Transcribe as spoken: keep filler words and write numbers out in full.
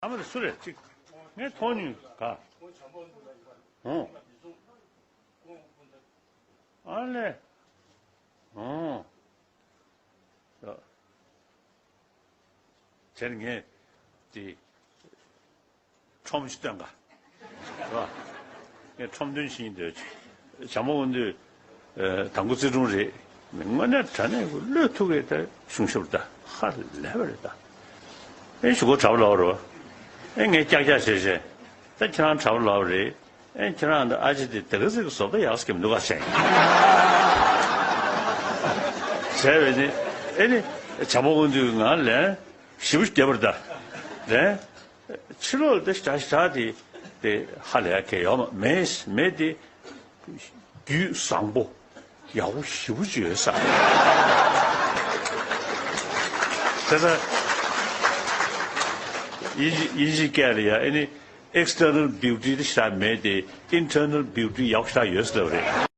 ཨ་མ་དེ་སུ་རེད་ཅིག་ངས་མཐོང་མྱོང་ག་ཨོ། ཨ་ལས། ཨོ། བྱས་ནས་ངས་དེ་ཁྲོམ་ཞིག་སྟོན་ག་རེད་བ། ངས་ཁྲོམ་སྟོན་བྱེད་ཀྱི་འདོད། བྱམས་པ་དགོངས་འདུས་དང་པོ་རྩེ་དྲུང་རེད། དངོས་གནས་དྲང་གནས་ཀྱི་བློས་ཐུག་གི་ད་གཞུང་ཞབས་རེད་ད། ཧ་ལས་པ་རེད་ད། ཨེ་གཞུག་གུ་གྲྭ་པ་ལབ་པ་རེད་བ། ཨེ་ངས་ཀྱག་ཀྱག་བྱས་བྱས། ད་ཁྱེད་རང་གྲྭ་པ་ལབ་པ་རེད། ཨེ་ཁྱེད་རང་འདི་ཨ་ཅེ་དེ་དེ་ག་ཚོད་ཀྱི་བཟོ་ལྟ་ཡག་ཟེར་གྱི་མི་འདུག་ག་བྱས། བྱས་པས་ནི་ཨེ་ནི་བྱམས་པ་དགོངས་འདུས་ཀྱིས་ང་ལན་ཞེ་པོ་བརྒྱབ་པ་རེད་ད། ལན། ཕྱི་ལོགས་ལ་དེ་ཞག་ཞག་དེ་དེ་ཧ་ལས་ཡ་གལ་ཡོད་མ་མེད་མེད་དེ། རྒྱུད་བཟང་པོ་ཡག་པོ་ཞེ་པོ་ཅིག་ཡོད་ས། དེ་ལྟར་དབྱིན་ཇི་དབྱིན་ཇི་སྐད་ལ་ཡ་ཨེ་ནི་external beauty དེ་ཞེ་དྲག་མེད་དེ་internal beauty ཡག་པོ་ཞེ་དྲག་ཡོད་ཟེར་བ་རེད།